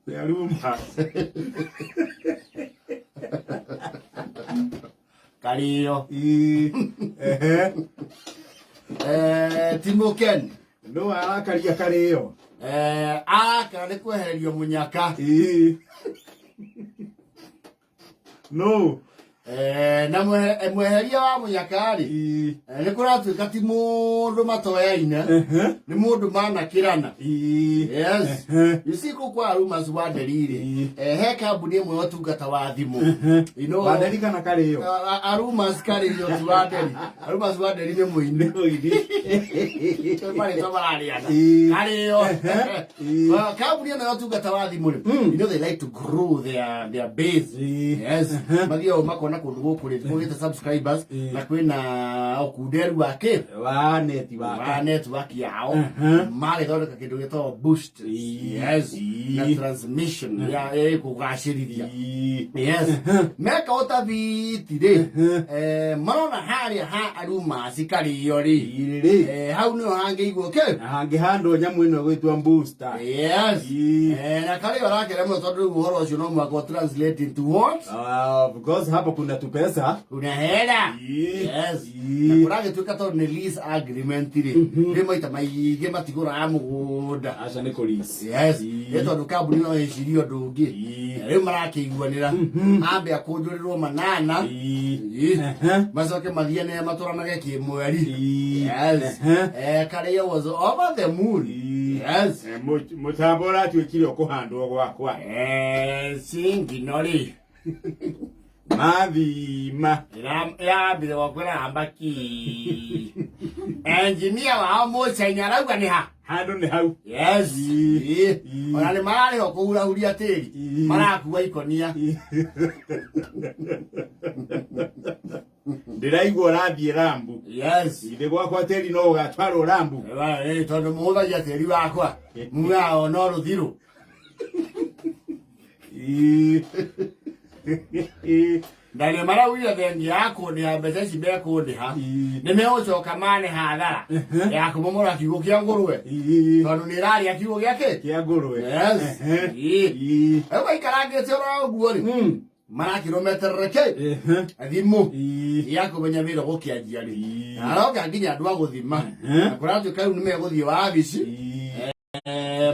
Yaruma. Karĩo. Ii. Ehe. Timo Ken. No arakaria karĩo. Arakara nĩ kwehererio mũnyaka. Ii. No. Na mweheria wa mũnyaka rĩ, Ii. nĩ kũratuĩka ti mũndũ matoyaine, Ehe. nĩ mũndũ manakĩrana. Ii. Yes. Ehe. You see kũu kwa Arumas wa Nderi rĩ, Ii. he kambuni ĩmwe ya ũtungata wa thimũ. You know, Wanderi kana karĩo? Arumas karĩo ti wa Nderi. Arumas wa Nderi nĩ mũini. Marĩtwa mararĩana. Ii. Karĩo. Ehe. Ii. Kambuni ĩno ya ũtungata wa thimũ rĩ, you know they like to grow their base. Ii. Yes. Mathiaga makona kũndũ gũkũ rĩ, kũgĩte subscribers Ii. na kwĩna ũkunderu wa kĩ? Wa neti wake. Wa network yao. Mhm. Magĩthondeka kĩndũ gĩtagwo boost. Ii. Yes. Ii. Na transmission ya ĩkũgacĩrithia. Ii. Yes. Meka ũtabiti rĩ, marona harĩa ha Arumasi karĩo rĩ, Ii rĩ. Hau nĩho hangĩigwo kĩ? Na hangĩhandwo nyamũ ĩno ĩgwĩtwo booster. Yes. Ii. Na karĩo arakera mũno tondũ rĩu ũhoro ũcio no mũhaka translate into what? Because hapo kuna tupesa. Kuna hela. Ii. Yes. Ii. Na kũragĩtuĩka tondũ nĩ lease agreement rĩ, rĩ maita maingĩ matigũraga mũgũnda. Aca nĩ kũlease. Yes. Ii. Nĩ tondũ kambuni no ĩcirie ũndũ ũngĩ. Ii. Na rĩu marakĩiguanĩra ambe akũnjũrĩrwo manana. Ii. Ii. Ehe. Macoke mathiane matũranage kĩmweri. Ii. Yes. Ehe. Karĩa was over the moon. Ii. Yes. Mũtambo ũratuĩkire ũkũhandwo gwakwa. Cingino rĩ. Mathima. Ĩrambire gwakwa ĩrahamba ki. Engineer wao mũcenya arauga nĩ ha? Handũ nĩ hau. Yes. Ii. Ii. Ii. Ona nĩ mararĩhwo kũhurahuria tĩri. Ii. Marakua ikonia. Ndĩraigua ũrathiĩ Rambu. Yes. Ithe gwakwa tĩri no ũgatwarwo Rambu. Tondũ mũhũthagia tĩri wakwa. Mugaga o no rũthirũ. Ii. Na nĩ maraugire thengia ya kũndĩha mbeca ici mekũndĩha. Ii. Nĩ megũcoka mane hathara ya kũmomora kiugũ kĩa ngũrwe. Ii. Tondũ nĩ ĩrarĩa kiugũ gĩa kĩ? Kĩa ngũrwe. Yes. Ehe. Ii. Ii. Rĩu maikarangĩte oro ũguo rĩ, marakĩrwo meterere kĩ? Ehe. Thimũ. Ii. Ya kũmenya wĩra gũkĩanjia rĩ. Ii. Na aroka nginya andũ a gũthima. Ehe. Na kũratuĩka rĩu nĩ megũthiĩ wabici. Ii.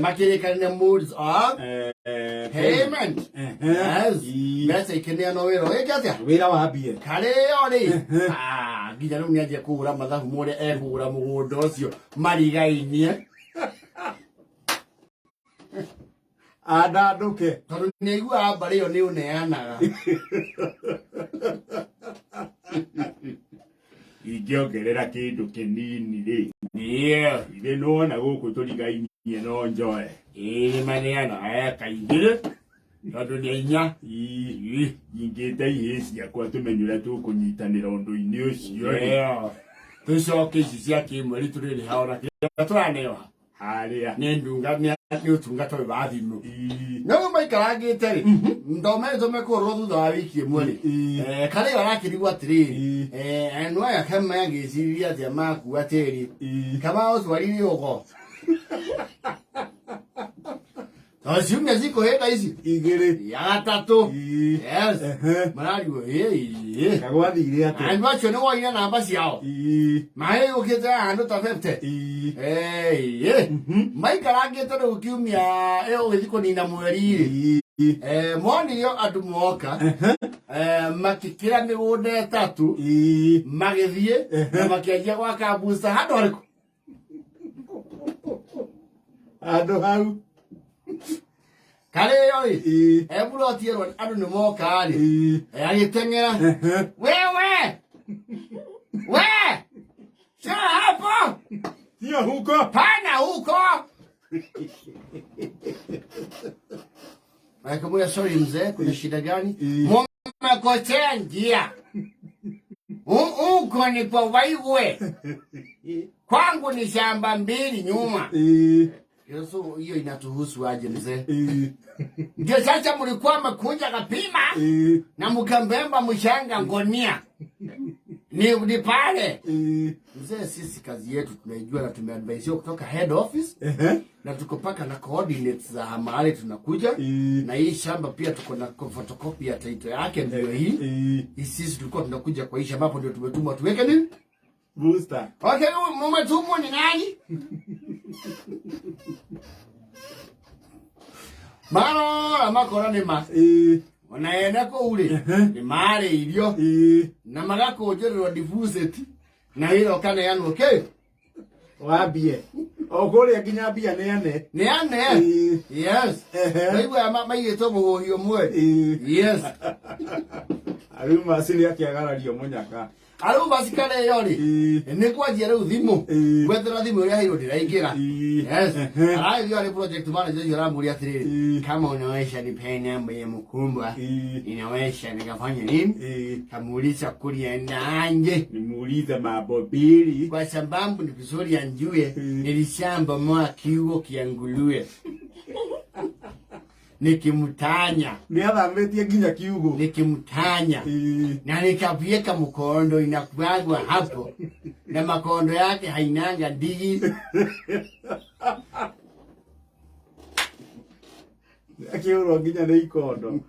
Makĩrĩkanĩre modes of payment. Ehe. Yes. Ii. Mbeca ikĩneanwo wĩra ũgĩke atĩa? Wĩra wambie. Karĩo rĩ, nginya rĩu nĩanjia kũhũra mathabu mũrĩa ekũgũra mũgũnda ũcio marigainie. Andandũke. Tondũ nĩaiguaga mbarĩ ĩyo nĩ ũneanaga. Ingĩongerera kĩndũ kĩnini rĩ. Yeah. Ithe nĩwona gũkũ tũrigainie no njoe. Ĩĩ nĩ maneanaga kaingĩ rĩ. Tondũ nĩ inya. Ii. Ingĩte ihĩĩ ciakwa tũmenye ũrĩa tũkũnyitanĩra ũndũ-inĩ ũcio rĩ. Yeah. Tũcoke ici cia kĩmweri tũrĩrĩha ona kĩrĩa tũraneo Harĩa. nĩ ndunga nĩ ũtungata ũyũ wa thimũ. Ii. No rĩu maikarangĩte rĩ, ndometwo mekũhũrwo thutha wa wiki ĩmwe rĩ. Ii. Karĩo arakĩrigwo atĩrĩrĩ, Ii. andũ aya kama angĩciririe atĩa makua tĩri, Ii. kama ũtwarire ũgo. Tondũ ciumia cikũhĩta ici Igĩrĩ. ya gatatũ. Ii. Yes. Ehe. Mararigwo ĩĩ. Kagwathire atĩa? Andũ acio nĩ woire namba ciao. Ii. Maĩ yũkĩte handũ ta 50. Ii. Maikarangĩte rĩu kiumia ĩyo ũgĩthiĩ kũnina mweri rĩ. Ii. Monire andũ moka, makĩkĩra mĩgũnda ĩtatũ, Ii. magĩthiĩ na makĩanjia gwaka booster handũ harĩkũ? Handũ hau. Karĩo rĩ, Ii. eburoti ĩrwo andũ nĩ moka rĩ, Ii. Agĩteng'era. Wewe! We! Sio hapo! Sio huko. Pana huko! Akamwambia sorry mzee, kuna shida gani? Mumekosea njia. Huko ni kwa Waigwe. Kwangu ni shamba mbili nyuma. Ii. Yesu, hiyo inatuhusu aje mzee? Ii. Ndio sasa mlikuwa mekuja kapima Ii. na mkambemba mshanga ngonia. Ni pale. Ĩĩ. Mzee, sisi kazi yetu tunaijua na tumeadvisiwa kutoka head office Ehe. na tuko paka na coordinates za mahali tunakuja. Ĩĩ. Na hii shamba pia tuko na photocopy ya title yake ndio hii. Ĩĩ. Hii sisi tulikuwa tunakuja kwa hii shamba hapo ndio tumetumwa tuweke nini? Booster. Okay, mumetumwa ni nani? Marora makora nĩ ma Ĩĩ. ona ene kũu rĩ nĩ marĩirio Ĩĩ. na magakũnjĩrĩrwo deposit na wĩra ũkaneanwo kĩ Wambie. O kũrĩa nginya mbia nĩ ane. Nĩ ane. Ĩĩ. Yes. Ehe. Naigua maigĩtwo mũhũhi ũmwe. Ĩĩ. Yes. Aruma nĩ akĩagarario mũnyaka. Arau cikarĩo rĩ Ĩĩ. nĩ kwanjia rĩu thimũ Ĩĩ. gwethera thimũ ĩrĩa heirwo ndĩraingĩra. Ĩĩ. Yes. Ehe. Aragĩthiĩ arĩ project manager ũcio aramũria atĩrĩrĩ, Ĩĩ. kama unaweza nipee namba ya mkubwa Ĩĩ. inaweza nikafanya nini? Ĩĩ. Kamuuliza kulienda anje Nimuulize mambo mbili. kwa sababu ni vizuri anjue Mm. nilishamba moa kiugo kia nguruwe nikimtanya Nĩ athamĩtie nginya kiugũ. Nikimtanya Ĩĩ. na nikavieka mkondo inakuagwa hapo na makondo yake hainanga ndigi. Akĩũrwo nginya nĩ ikondo.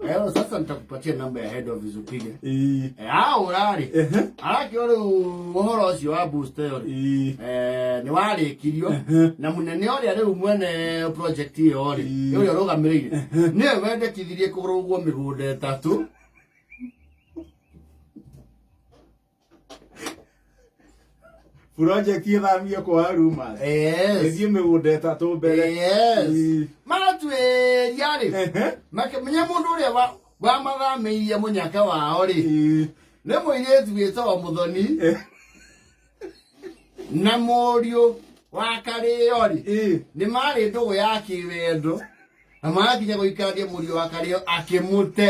Leo sasa nitakupatia namba ya head office upige. Ĩĩ. Aũrarĩ Ehe. arakĩo rĩu ũhoro ũcio wa booster ĩyo rĩ Ĩĩ. Nĩ warĩkirio na mũnene ũrĩa rĩu mwene project ĩyo rĩ Ĩĩ. ũrĩa ũrũgamĩrĩire nĩwe wendekithirie kũgũrwo mĩgũnda ĩtatũ. Project ĩthamio kwa Aruma. Yes. Ĩthiĩ mĩgũnda ĩtatũ mbere. Yes. Ĩĩ. Maratuĩria rĩ Ehe. makĩmenya mũndũ ũrĩa wamathamĩirie mũnyaka wao rĩ Ĩĩ. nĩ mũirĩtu wĩtagwo Mũthoni Eh. na mũriũ wa Karĩo rĩ Ĩĩ. nĩ marĩ ndũgũ ya kĩwendo na magakinya gũikarania mũriũ wa Karĩo akĩmũte.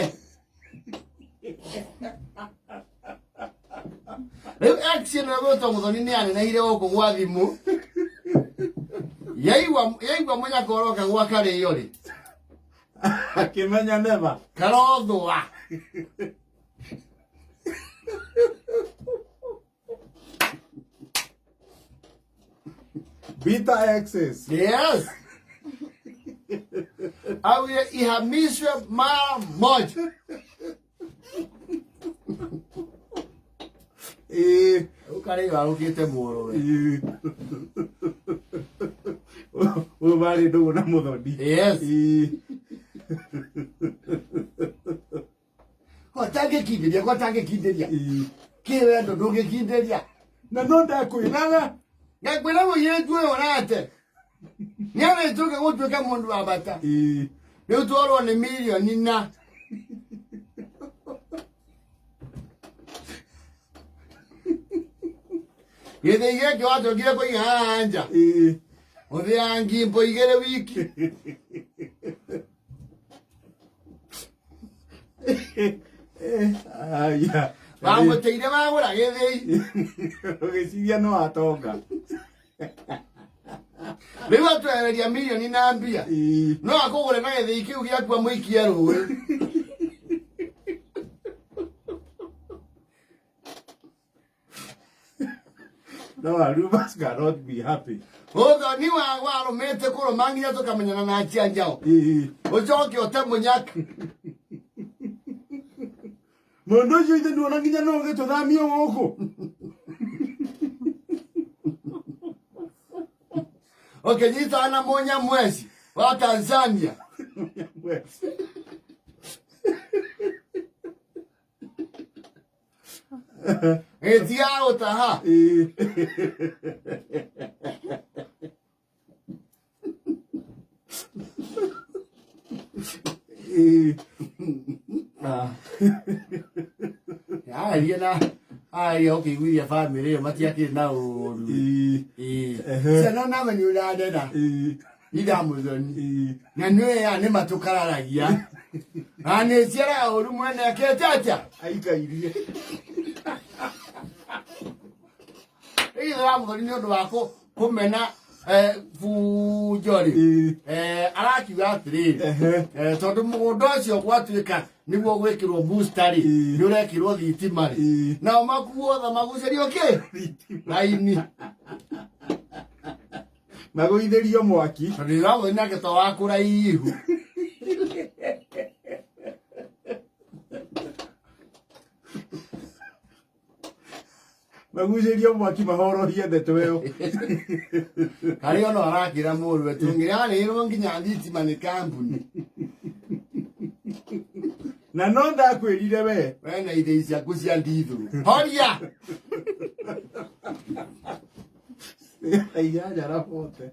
Rĩu ex ĩno ĩgwĩtwo Mũthoni nĩ anenehire gũkũ gwa thimũ yaigua mũnyaka ũroka gwa Karĩo rĩ Akĩmenya never. Karothũa. Bitter exes. Yes. Awe ihamishwe mara moja. Ĩĩ. Rĩu Karĩo arũkĩte mũrũwe. Ĩĩ. Ũyũ marĩ ndũgũ na Mũthoni. Yes. Ĩĩ. Gotangĩkindĩria gotangĩkindĩria. Ĩĩ. Kĩwendo ndũngĩkindĩria. Na no ndakwĩraga. Ngakwĩra mũirĩtu ũyũ onate. Nĩarĩtũke gũtuĩka mũndũ wa bata. Ĩĩ. Rĩu twarwo nĩ mirioni na. Gĩthĩi gĩkĩ wacokire kũiga haha nja. Ĩĩ. Ũthĩaga ngimbo igĩrĩ wiki. Aya. Wamũteire wagũra gĩthĩi. Ũgĩciria no atonga. Rĩu atwehereria mirioni na mbia. Ĩĩ. No akũgũre na gĩthĩi kĩu gĩaku amũikie rũĩ. No Arumas cannot be happy. Ũthoni wa warũmĩte kũrũma nginya tũkamenyana na atia njao. Ĩĩ. Ũcoke ũte mũnyaka. Mũndũ ũcio ithe nduona nginya no ũgĩtũthamio gũkũ. Ũkĩnyitana na mũnyamweci wa Tanzania. Gĩtigaga gũtaha. Ĩĩ. Ĩĩ. Ah. Aria na aria ũkĩiguithia bamĩrĩ ĩyo matiakĩrĩ na ũru. Ĩĩ. Ĩĩ. Ehe. Ciana nawe nĩ ũrandera. Ĩĩ. Ida Mũthoni. Ĩĩ. Na nĩwe ya nĩ matũkararagia. Na nĩ ciaraga ũru mwene akĩte atĩa? Aikairie. Ĩgithĩ wa Mũthoni nĩ ũndũ wa kũmena Bunjo rĩ, arakiuga atĩrĩrĩ, tondũ mũgũnda ũcio gwatuĩka nĩguo gwĩkĩrwo booster rĩ, nĩ ũrekĩrwo thitima rĩ, nao makuo othe magucĩrio kĩ raini. Magũithĩrio mwaki. Tondũ ndĩragũthiĩ nake to wa kũraihu. Magucĩrio mwaki mahorohie ndeto ĩyo. Karĩ ona arakĩra mũrũwe tũngĩarĩrwo nginya thitima nĩ kambuni. Na no ndakwĩrire we. We na ithĩi ciaku cia ndithũ horia. Inyanya na bote.